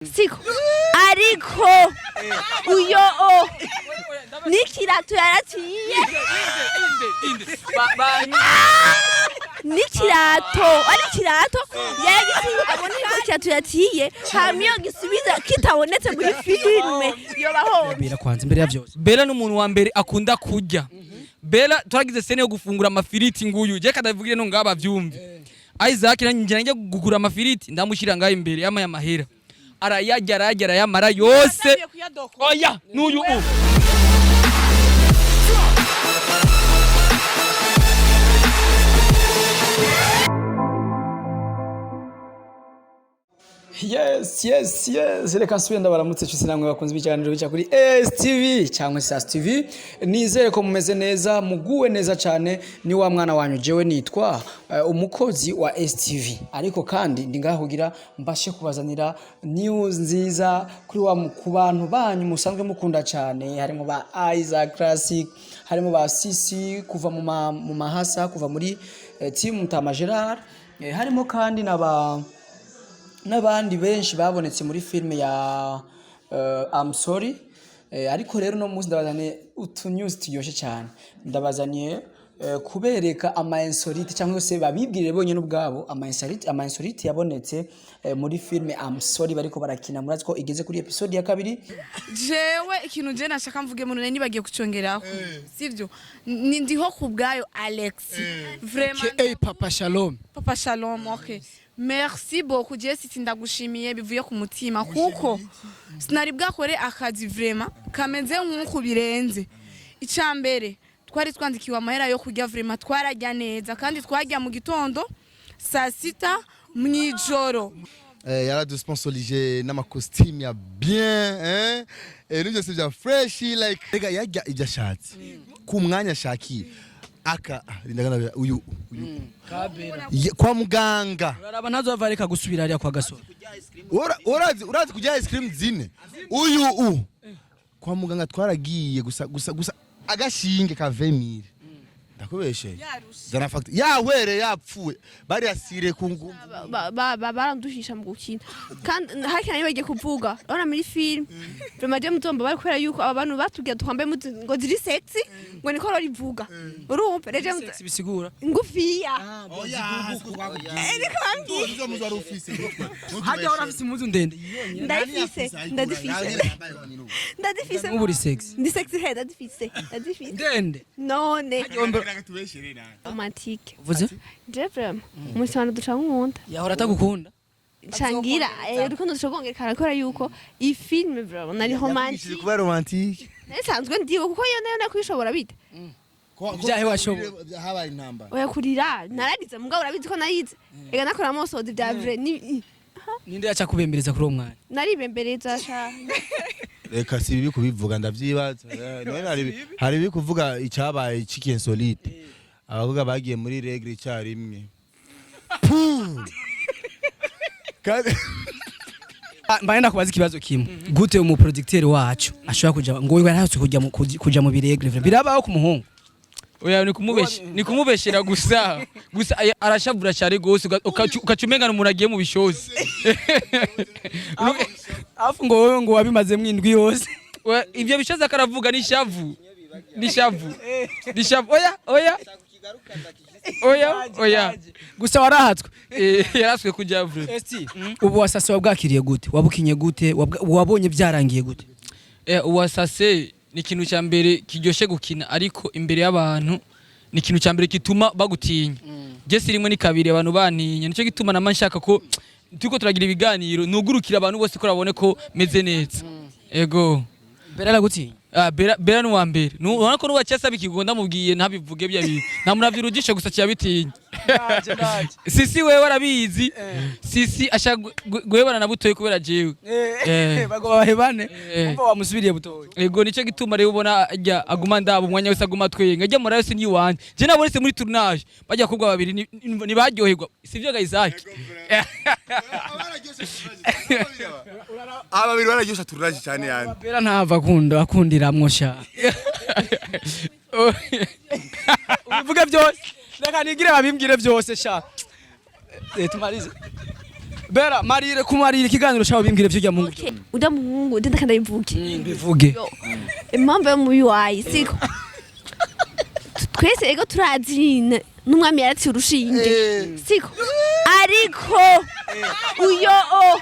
Siko ariko uyo o n'ikirato yaraciye, n'ikirato ari ikirato yaragitiye, abona ko ikirato yaciye, hama iyo gisubiza kitabonetse muri filime yobaho. Bera kwanza imbere ya byose. Bella ni umuntu wa mbere akunda kurya. Bella turagize scène yo gufungura amafiriti, nguyu je kadavugire no ngaba vyumve. Isaac nanjye njya kugura amafiriti, ndamushyira ngaho imbere yamaye amahera, arayarya, arayarya, arayamara yose. Oya, n'uyu u Yes, reka nsubire ndabaramutse nshuti namwe bakunze ibiganiro bica kuri STV cyangwa SAS TV. Nizere ko mumeze neza, muguwe neza cyane. Ni wa mwana wanyu, jewe nitwa umukozi wa STV, ariko kandi ndi ngaho kugira mbashe kubazanira news nziza kuri wa ku bantu banyu musanzwe mukunda cyane, harimo ba Isaac Classic, harimo ba Sisi kuva mu mahasa, kuva muri team Mutama Gerard, harimo kandi na ba n'abandi benshi babonetse muri filime ya I'm Sorry. Ariko rero no munsi ndabazaniye utu news turyoshe cyane, ndabazaniye kubereka ama insolite, cyangwa se babibwirire bonyine ubwabo ama insolite yabonetse muri filime I'm Sorry bariko barakina. Murazi ko igeze kuri episode ya kabiri. Jewe ikintu je nashaka mvuge mu none nibagiye kucongeraho, sivyo? Ni ndiho ku bwayo Alex, vraiment. Hey, Papa Shalom. Papa Shalom, okay, merci beaucoup. Je siti ndagushimiye bivuye ku mutima, kuko sinari bwakore akazi vraiment kameze nk'uku birenze. Icya mbere, twari twandikiwe amahera yo kurya, vraiment twararya neza, kandi twarya mu gitondo, saa sita, mw'ijoro. Yaradusponsorije n'amakositimu ya bien, eh? Ibintu byose bya fresh, like rega yarya ibyo ashatse ku mwanya ashakiye, aka rinda uyu kwa muganga. Uraraba ntazova reka gusubira hariya kwa Gasore. Urazi kurya ice cream zine uyu u kwa muganga twaragiye gusa gusa gusa agashinge ka 20 000, ndakubesheye, zana facture yahwere yapfuye, bari asire ku ngumu. Barandushisha mu gukina, kandi hari cyane bagiye kuvuga, urabona muri film vraiment je mutomba bari, kubera yuko aba bantu batubwira twambaye impuzu ngo ziri sexy, ngo niko rorivuga, urumva rero je Sexy bisigura ngufiya. Niko bambwiye. Hajya urafise impuzu ndende. Ndayifise, ndazifise, ndazifise. Nk'ubu uri sexy. Ndi sexy he? Ndazifise, ndazifise. Ndende. None romantique. Uvuze? Je vraiment umunsi duca nkunda. Yahora atagukunda. Cangira urukundo duca kongerekana kubera yuko iyi film vraiment nari romantique. Kuba romantique. Nsanzwe ndiwe, kuko iyo nayo nakwishobora bite? Ibyahe washoboye? Habaye intambara. Oya, kurira nararize, mugabo urabizi ko narize, ega nakora amosozi bya vrai ni Ninde yaca kubembereza kuri uwo mwanya? Naribembereza sha. Reka si bibi kubivuga, ndavyibaza. None hari ibi kuvuga icyabaye c'ikinsolite, abavuga bagiye muri règles icyarimwe. Puh! Kandi Mbaye ndakubaza ikibazo kimwe: gute umuproducteur wacu ashobora kuja ngo yarahatse kuja mu birègles? Birabaho ku muhungu? Oya, ni kumubeshera gusa gusa, arashavura cyane gose, ugaca umenga umuntu agiye mu bishozi. Afu ngo wowe ngo wabimazemo indwi yose. Ivyo bishozi akaravuga ni shavu, ni shavu, ni shavu. Oya, oya, oya, oya. Gusa warahatswe. Yaraswe kuja vure. ST, ubu wasase wabwakiriye gute? Wabukinye gute? Wabonye byarangiye gute? Uwasase ni ikintu cya mbere kiryoshe gukina, ariko imbere y'abantu ni ikintu cya mbere gituma bagutinya. Je si rimwe ni kabiri abantu bantinya, nicyo gituma nama nshaka ko turiko turagira ibiganiro nugurukira abantu bose ko babone ko meze neza. Ego. Mbere aragutinya. Ah, Bera, Bera ni uwa mbere. Ubona ko nuba cyasaba ikigo ndamubwiye ntabivuge bya bintu. Ntamuravye urujisho gusa cyabitinya. Sisi wewe arabizi. Sisi ashaka guhebana na Butoyi kubera jewe. Bagomba bahebane. Umva wamusubiriye Butoyi. Ego, nicyo gituma rero ubona ajya aguma ndaba umwanya wese, aguma twenga. Ajya muri yose ni iwanje. Je nabonetse muri tournage. Bajya kubwa babiri ntibaryoherwa. Sivyo ga Isaac? Aba babiri bararyosha tournage cyane yani. Bera ntava akunda akundiramwo sha. Ubivuge byose. Reka nigire babimbwire byose sha. Tumalize. Bera marire kumarira ikiganiro cyawe, bimbwire vy'urya muhungu. Okay, ujya muhungu ndenda kandi ndabivuge. Bivuge. Yo, impamvu yo mubi wayi siko twese ego turazina n'umwami yaratse urushinge, siko? Ariko uyo o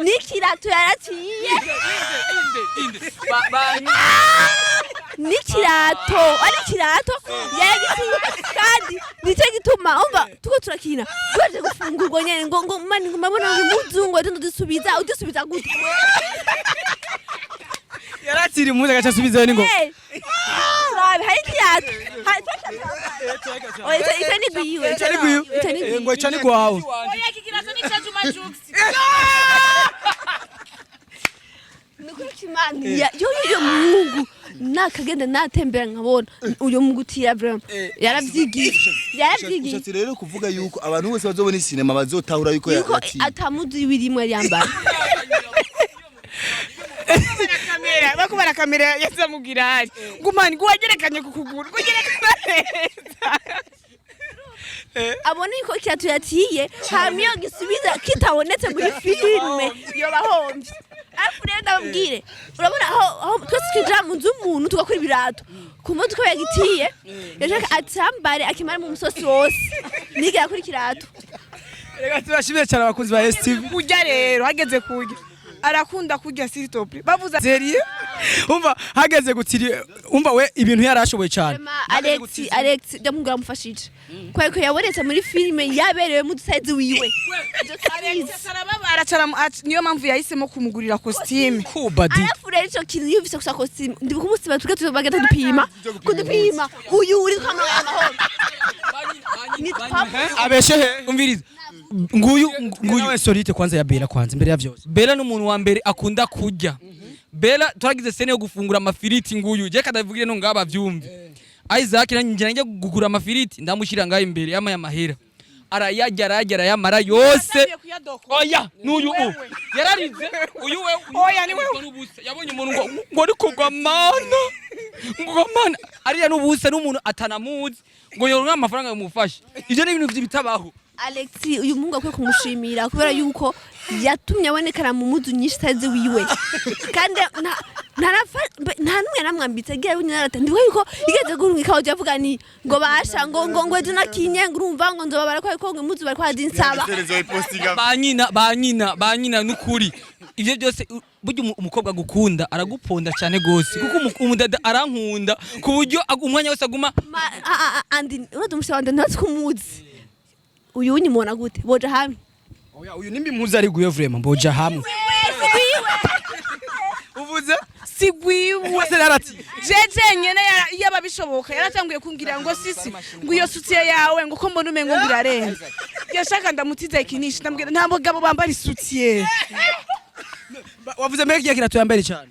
n'ikirato yaraciye, n'ikirato ari ikirato yaragiciye, kandi nicyo gituma umva tuko turakina twaje gufungurwa nyene ngo mani ngo mbona ngo impuzu ngo udisubiza, udisubiza gute? Yaratsira impuzu agaca asubizayo ni ngo. Eh, turabe hari ikirato. Oya, ico ni gwiwe. Ico ni gwiwe. Ico ni gwiwe. Ngo ico ni gwawe. Oya, iki kirato ni ca Juma Jux. Nukuri kimana yo yo muhungu nakagenda natembera nkabona uyo mugutira, vraiment yaravyigiye, yaravyigiye. Ushatse rero kuvuga yuko abantu bose bazobona isinema bazotahura yuko yuko yatiye. Atamuzi ibirimwe yari yambaye. Kamera bakubara, kamera yazamubwira hari ngo mani ngo wagerekanye ku kuguru ngo gerekana neza. Abona yuko ikirato yaciye, hama iyo gisubiza kitabonetse muri filime yoba ahomvye. Ariko rero ndababwire, urabona aho twese twinjira mu nzu y'umuntu tugakora ibirato ku munsi uko yagitiye, yashaka atambare akimara mu musosi wose nigera kuri ikirato. Reka tubashimire cyane abakunzi ba STV. Kurya rero, hageze kurya arakunda kurya, s'il te plaît, bavuze. Zerie umva hageze gutiri, umva we ibintu yarashoboye cyane. Alex, Alex ndamubwira amufashije kubera ko yabonetse muri filime yaberewe mu dusayizi wiwe. Ivyo turabizi. Arababara niyo mpamvu yahisemo kumugurira costume. Kubadi. Alafu rero ico kintu yumvise gusa costume, ndibuka umunsi batubwiye tugenda kudupima kudupima, uyu uri twambaye amahoro ni Abeshe he? Umviriza nguyu nguyu. Nawe solite kwanza ya Bera kwanza imbere ya vyose. Bella ni umuntu wa mbere akunda kurya. Bella turagize scène yo gufungura amafiriti, nguyu je kadavugire no ngaba vyumve. Isaac nanjye njya kugura amafiriti, ndamushyira ngaho imbere yamaye amahera, arayarya, arayarya, arayamara yose. Oya, n'uyu u yararize uyu we. Oya, ni wewe. N'ubusa yabonye umuntu ngo ariko ngo amana, ngo amana ariya n'ubusa n'umuntu atanamuzi ngo yoronka amafaranga yamufashe. Ivyo ni ibintu bitabaho. Alex uyu muhungu akwiye kumushimira kubera yuko yatumye abonekana mu muzu nyinshi itazi wiwe, kandi nta n'umwe yaramwambitse agira we nyine. Ndibuka yuko igeze guhunga ikawa avuga ni ngo basha ngo ejo nakinye ngo urumva ngo nzobabara ko ariko ngo impuzu bariko barazinsaba. Ba nyina, ba nyina, ba nyina, nukuri ivyo byose burya umukobwa agukunda araguponda cyane gose, kuko umudada arankunda ku buryo umwanya wose aguma Andi uraza umusha wanje ntatse kumuzi uyu unyimubona gute boja hamwe. Oya, uyu nimba impuzu ari guyo, vraiment mboja hamwe. Wiwe. Uvuze? Si gwiwe. Wese yarati. Jeje nyene yaba bishoboka yaratanguye kumbwira ngo sisi ngo iyo soutien yawe ngo ko mbona umengo ngo irarenze, yashaka ndamutiza ikinisha, ndamubwira nta mugabo bambara isoutien. Wavuze mbere kiya kirato yambere cyane.